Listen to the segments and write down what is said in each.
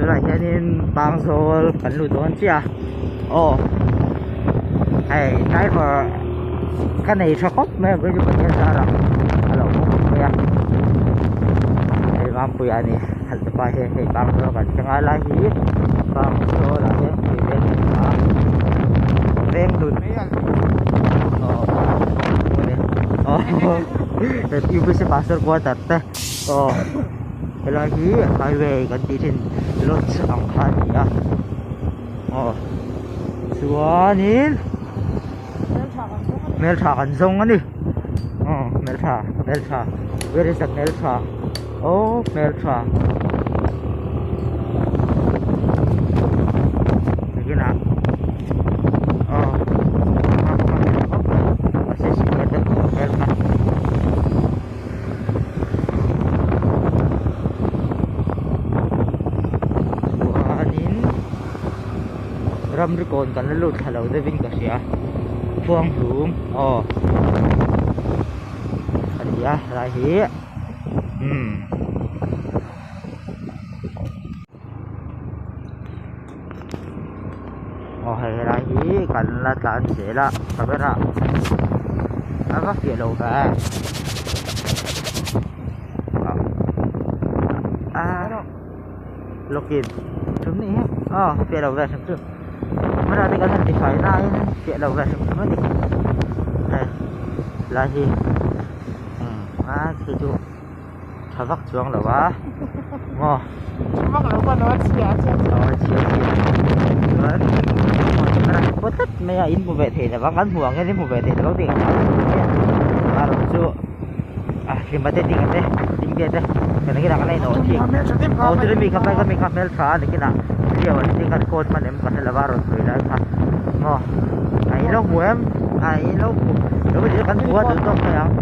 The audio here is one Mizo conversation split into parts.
Tunah hianin Pangzawl kan lut dawn chiah a aw hei driver ka nei tha khawp mai a vawiin Pathian zarah a lo awm khawp mai a hei Mampuia a ni khalh te pa hian hei Pangzawl kan thleng a lai hi Pangzawl ah hian tui veng a ni a veng dun aw aw UPC pastor quarter te aw. Helai hi highway kan tih thin lodge ang kha a ni a aw chuanin hmeltha kan zawng a ni aw hmeltha hmeltha where is the hmeltha aw hmeltha nakinah aw hmeltha. Chuanin ramri kawn kan la lut thla lo deuhin ka hria khuanghlum aw a ni a helai hi umm. Aw hei helai hi kan la tlan zel a camera a va fiah lo ve a lawkin thum ni hi aw fiah lo ve hrim chu camera te kan han ti fai na in fiah lo ve hrim hrim a ni hei helai hi umm a khi chu. tha vak chuang lo a maw tha vak lo pawh a chhia a chhia aw a chhia a chhia chuan camera hi pawt tlat mai a in hmu ve thei lo vang kan hmu ang hian in hmu ve thei lo vang tih ka hlau mai a erawh chu a hlima te ding te ding te te kan kinah kan la inawh thing aw chu mi kha mi kha hmeltha a ni kinah video an ti kha record hman em ka hre lo va a rawn sawi lai kha maw a in lo hmu em a in lo hmu lo kan hmu a duh tawk mai ang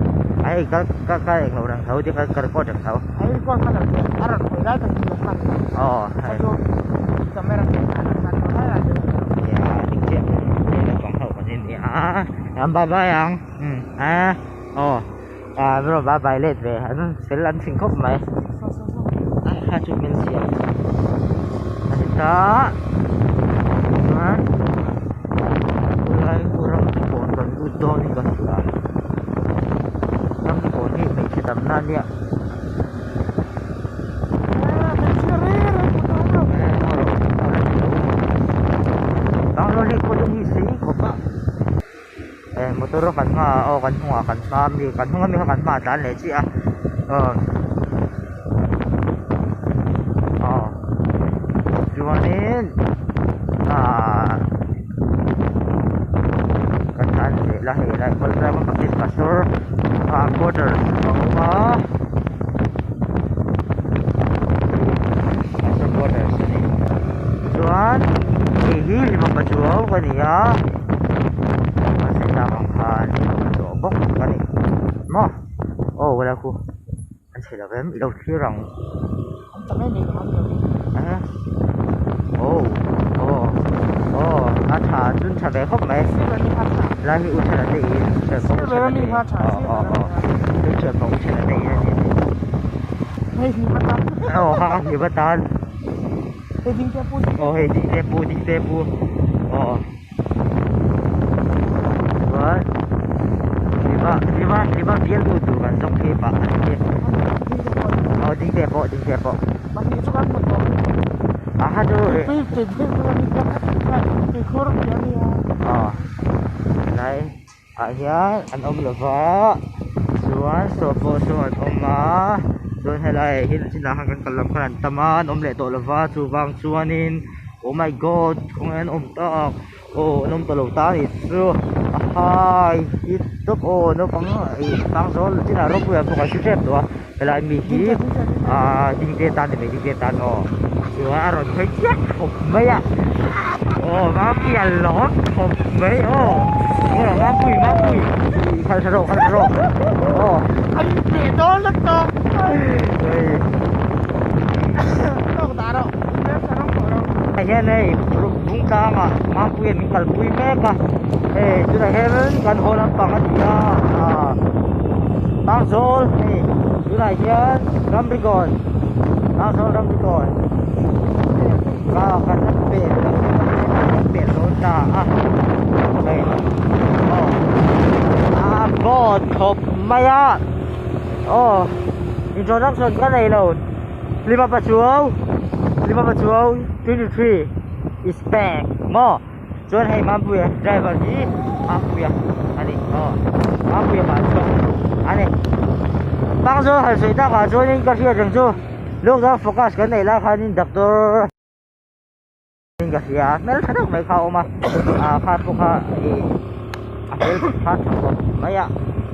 a hei ka ka ka englo reng tho ti ka record reng tho a record hman lo che a rawn hawi lai tak chu hman aw hei chu camera ya dik chiah hei naupang ho kan in nia an bye bye ang um a aw a bro bye bye let ve an fel an fing khawp mai a kha chu min siam a ni ta chuan khulai khu ram te pawh an rawn lut dawn in ka hria. Ram kawn hi hmeichhe tam na ania. Banglaw hi khaw hi sei khawp a eh motor a kan hmaah aw kan hnungah kan hma ami kan hnung ami kha kan hmaah a tlan leh chiah a aw aw chuanin ahh. Kan tlan zel a hei lai kawlh chuan Baptist pastor ah quarters a awm a pastor quarters a ni chuan hei hi limawpa chuau ka ni a a sawi tak ang khan limawpa chuau bawk ka ni maw aw helai khu an chhe lo em i lo thlir ang. Aw aw aw a tha chun tha ve khawp mai lai hi u thena te in thian pawh u thena te in aw aw aw chu thian pawh u thena te in a ni aw ha a hlim atan aw hei ding te pu ding te pu aw chuan hlima hlima hlima bial tu tur kan zawng phei pah a ni aw ding te pawh ding te pawh a ha chu aw lai ah hian an awm lo va chuan saw pawh saw an awm a chuan helai ah hian chinah khan kan kal lam khan an tam a an awm leh tawh lo va chuvang chuanin. Oh my god khawnge an awm tak aw an awm ta lo ta anih chu a hai hi tawp aw naupang ih tang zawl chinah rawpui ah pawh kan hre tep tawh a helai mi hi ahh dingte tan ni mai dingte tan aw chuan a rawn hawi chiah khawp mai a aw mapui a lawm khawp mai aw mapui mapui ih khalh tha rawh khalh tha rawh aw. Tah hian hei bung tlangah Mampuia'n min kalpui mek a hei tunah hian kan haw lampang a ni a ah Tangzawl hei tunah hian Ramrigawn Tangzawl Ramrigawn. a hei aw a vawt khawp mai a aw introduction ka nei lo Lima Pachuau Lima Pachuau 23 is back maw chuan hei Mampuia driver hi Mampuia a ni aw Mampuia mah chuan a ni Pangzawl han sawi takah chuanin ka hriat reng chu lockdown focus kan neih lai khanin doctor in ka hria a hmel tha deuh mai kha a awm a ah kha pawh kha ih a hmel kha tha khawp mai a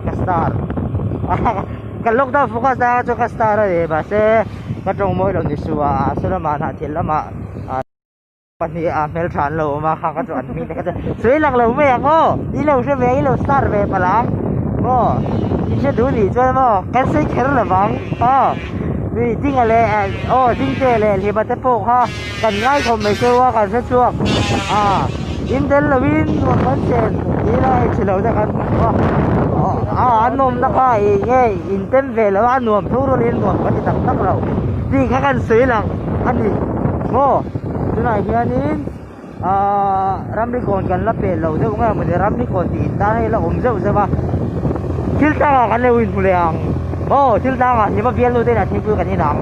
ka star ka lockdown focus lai kha chuan ka star a ni mahse ka tawng mawi lo ni suh a ah saw lamah hnahthel lamah ah pahnih ah hmel tha an lo awm a kha kha chu an hming te kha chu sawi lang lo mai ang aw i lo hre ve i lo star ve palh ang maw i hre duh nih chuan maw kan sawi kher lo vang aw mi dinga leh aw dingte leh hlima te pawh kha. Kan ngai khawp mai cheu a kan hre chhuak a in tel lo in nuam kan chen tih lai hei chhe lo te kan hmu a a an nawmna kha ih nge in tem ve lo a nuam tho rual in nuam kan ti tak tak lo tih kha kan sawi lang a ni maw tunah hianin ahh ramri kawn kan la pel lo deuh nge mawni ramri kawn tih in tan hei la awm zeuh zeuh a thil tlangah kan lo inhmu leh ang maw thil tlangah hlima bialnu te inah thingpui kan inang.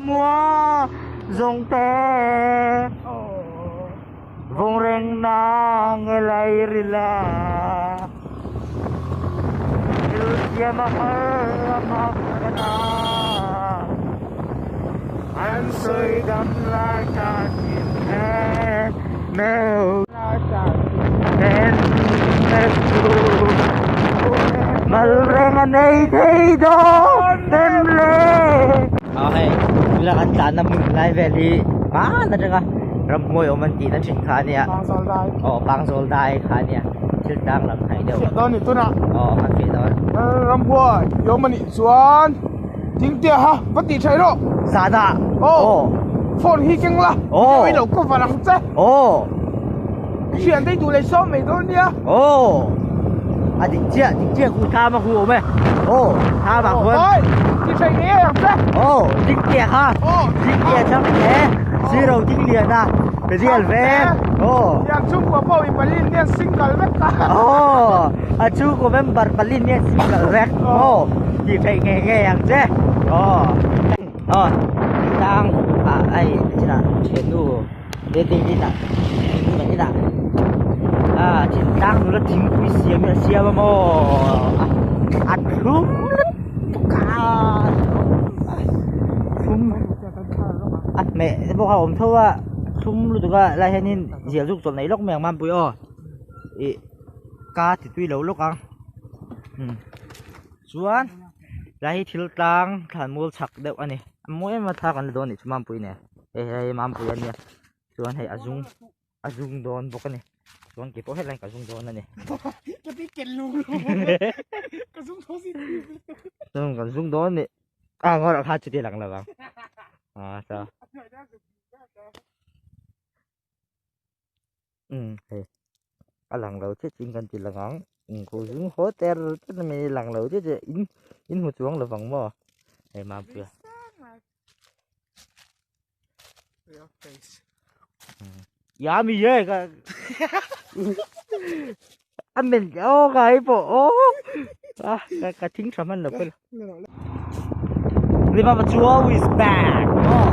Mua zawng te vawng reng na nge lai rila thil siam a har a mak ka na an sawi dam lai ta thin e meu nen mal reng a nei thei dawn em le aw hei tuna kan tlanna hmun lai vel hi hman atanga ramhnuai awm an tihna thin kha ania aw pangzawl dai kha ania thil tlang lam hnaih deuh fiah dawn ni tunah aw kan fiah dawn ramhnuai awm anih chuan Dingtea ha va tih thaih rawh. Zana. Aw. Phone hi keng la. Aw. I lo cover ang che. Aw. Thian te duh leh sawm mai dawn nia. Aw. A dik chiah dik chiah ku tha ma hu awm e. Aw tha ma huan. Oi ti thaih ngei ang che. Aw Dingtea kha. Aw. Dingtea chang e. Zero Dinglian a. Real ve. Aw. Tiang chhungkua pawh i pali nia single vek ka. Aw. A chhungkua member pali nia single vek. Aw. Tih theih ngei ngei ang che aw aw tang ah hei chinah thiannu te inah kan inah ah thintlang nula thingpui siam hi a siam a maw a thlum lutuk a thlum a hmeh te pawh kha a awm tho a thlum lutuk a lai hianin zial zuk chawlh nei lawk mai ang mampui aw ih ka ti tui lo lawk ang. Chuan tlai hi thil tlang thlan mual chak deuh a ni a mawi em a thla kan la dawn anih chu Mampui nen hei hei Mampui a nia chuan hei a zung a zung dawn bawk a ni chuan keipawh hetlai ka zung dawn a ni chuan kan zung dawn a ni a ngawrh kha chuti lang lo ang a sa. Umm hei a lang lo chiah chiah in kan ti lang ang inkhu zung haw ter ter mai a lang lo chiah chiah in in hmu chuang lo vang maw hei Mampuia ya mi ye ka a men aw ka hei pawh aw a ka ka thing tha hman lo pawh Lima Pachuau is back maw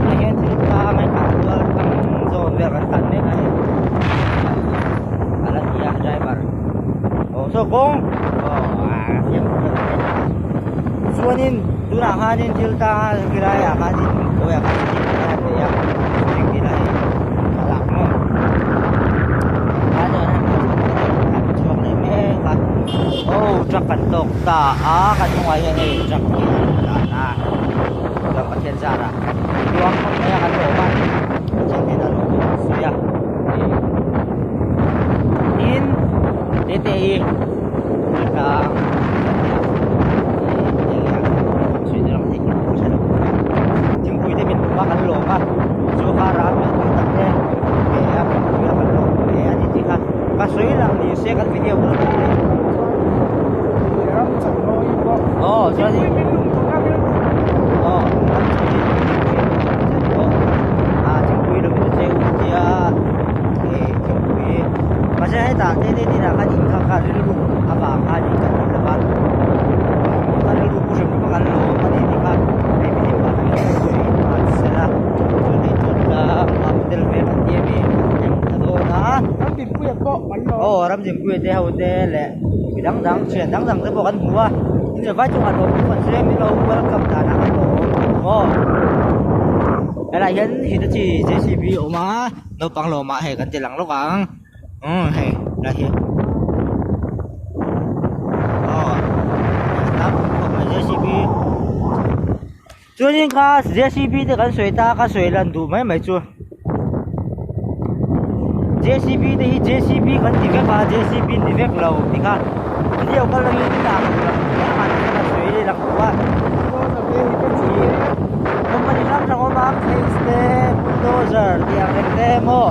hei hian thil tlang a tah rual tlang zawn vel kan tan mek a hei a la ti a driver aw saw kawng aw a siam chuanin tunah khanin thil tlang a khilaiah khanin khawiah khan thil an nei a thing tih lah hi thlalak maw chhuak leh mek a aw truck kan tawk ta a kan hnungah hian hei truck hi a lo tlan a chuan Pathian zarah tluang khawp mai a kan lawm a Pathian hnenah lawm hi kan sawi a tin tete hi tlang thingpui te min hmuh a kan lawm a chu kara mi tam tak te ve a kan pui a kan lawm ve a ni tih kha ka sawi lang ni se kan video kal zel thei. chauh lawi pawh. Aw chuan Thingpui min lum tur a rilru aw ah thingpui lum te che u tia hei thingpui mahse hetah te te tinah khan in kha kha rilru avang khan in kan awm lova ka rilru pu hrim hrim a kan lawm a ni tih kha hei video ah khan kan sawi nghal sela chuan hei chuan tlang a tel ve kan ti a mi kan hmu ta dawn a. Ramdinpuia pawh an lawm. Aw Ramdinpuia te ho te leh mi dang dang thian dang dang te pawh kan hmu a in vai chungah lawm chu kan hria min lo welcome dan ah kan lawm aw helai hian hitachi JCB a awm a naupang lawm ah hei kan ti lang lawk ang umm hei helai hi aw tam khawp mai JCB chuanin kha JCB te kan sawi ta ka sawi lan duh mai mai chu. JCB te hi JCB kan ti vek a JCB ni vek lo ti kha video kal angin dah ka sawi lang lo a company hrang hrang awm a case te bulldozer tih ang reng te emaw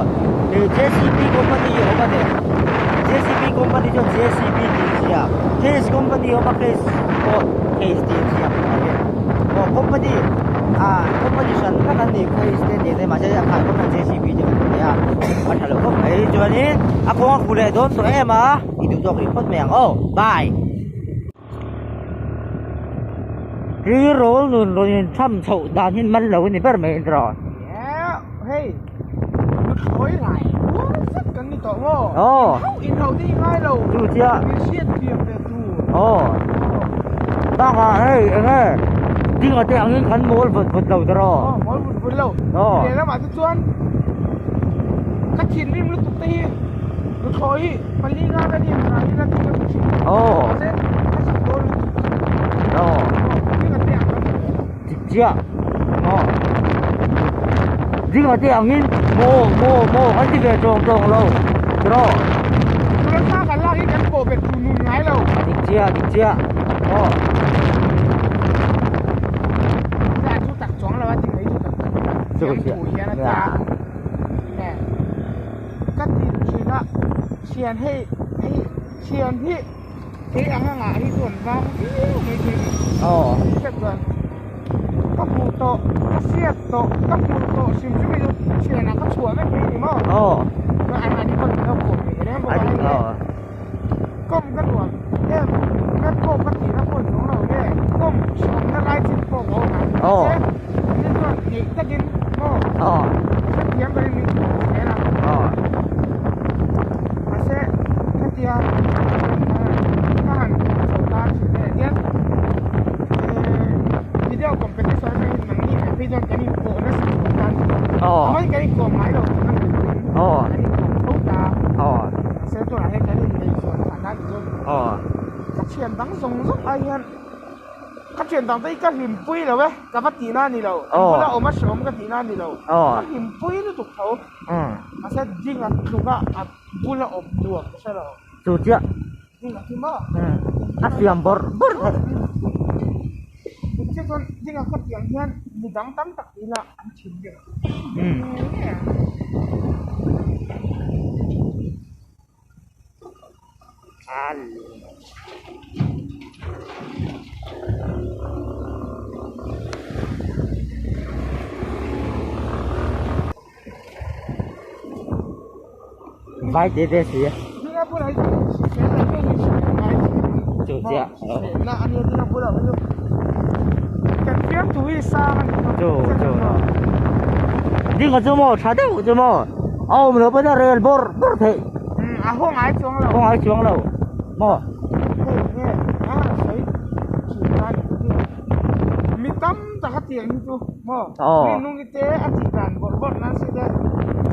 ih JCB company a awm a ni JCB company chuan JCB tih an ziak case company a awm a case pawh case tih an ziak bawk a ni aw company ah company hran vek an ni case te tih te mahse a khai khawp hian JCB te kan ti a a tha lo khawp mai chuanin a kawng a khu leh dawn tawh em a i duh tawk rih phawt mai ang aw bye. Tirawl nun rawn in tham chhoh dan hi man lo a ni ber mai a ni tawh. Hei nuthlawi rai rual zet kan ni tawh maw? Aw. Inhauh inhauh te hi ngai lo. Chu chiah. Min hriat thiam ve tur. Aw. Bakah hei eng nge dinga te angin kan mawl vawt vawt lo tawh. Aw mawl vawt vawt lo. Aw. Lehlamah te chuan ka thinrim lutuk te hi nuthlawi hi pali nga ka ni ang ila tih ka duh thin. Aw. Mahse ka chak dawn lutuk. Aw. Dinga te ang kan ni ve lo. Dik chiah. Aw. Dinga te angin maw maw maw kan ti ve tawng tawng lo. Tiraw. Tuna thla kan lak hi kan pawh bet tur nun ngai lo. Dik chiah dik chiah. Aw. Za chu tak chuang lo a ti mai chu tak tak ila. Chu chiah. Thu hian a tia. Nge. Ka ti thin a thian hei hei thian hi kei ang anga hi chuan vang viau mai thei ni. Aw. Hriat chuan ka hmuh tawh ka hriat tawh ka hmuh tawh hrim hrim hi chu thianah ka chhuah vek mai ni maw. Aw. Chuan an mahni pawh min lo kawm ve reng bawk a hei nge kawm ka nuam em ka kawm ka tihna pawh ni chuang lo nge kawm hriatna lai chin pawh ka awm ang. Aw. Mahse an chuan ngeih takin maw. Aw. Hrethiam berin min kawm zel a. Aw. Mahse hetia ka han chho ta thin e hian video competition atangin nangni nen phei chuan kan inpawh nasa chho ta ni. Aw. Amah hi kan inkawm ngai lo tih a ni pawhin Aw. kan inkawm tho ta. Aw. Mahse tunah hian kan inneihzawn phah nan chuan Aw. ka thian dang zawng zawng ai hian Ka thian dang te hi ka hlimpui lo e, ka va tihna a ni lo. An bula awm a hreawm ka tihna a ni lo. Ka hlimpui lutuk tho. Mahse ding a tluk a, a bula awm nuam ka hre lo. Chu chiah. Ding a thim a. A siam bawrh bawrh a. Dik chiah chuan ding a ka tih ang hian mi dang tam tak ti ila an thin ber. Vai te te si chu chu ding chu maw tha deuh chu maw a awm loh pawn a rel bawrh bawrh theih A haw ngai chuang lo. Haw ngai chuang lo maw? Hei nge a sawi thin ta ni chu. Mi tam tak a tiang hi chu maw? Aw. Mi nungi te a tih dan bawrh bawrh nan si te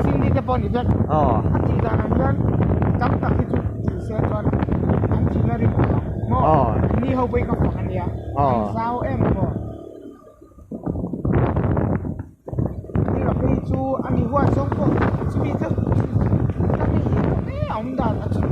Cindy te pawh ni vek. Aw. A tih dan ang hian mi tam tak hi chu tih se chuan an thin a rim lo ang maw? Aw. Ni ho pawh hi ka fak a nia. Aw. An zau em maw? Ni lo phei chu a mi huat zawng pawh chumi chu ka mi hi pawh mai a awm dan a chu.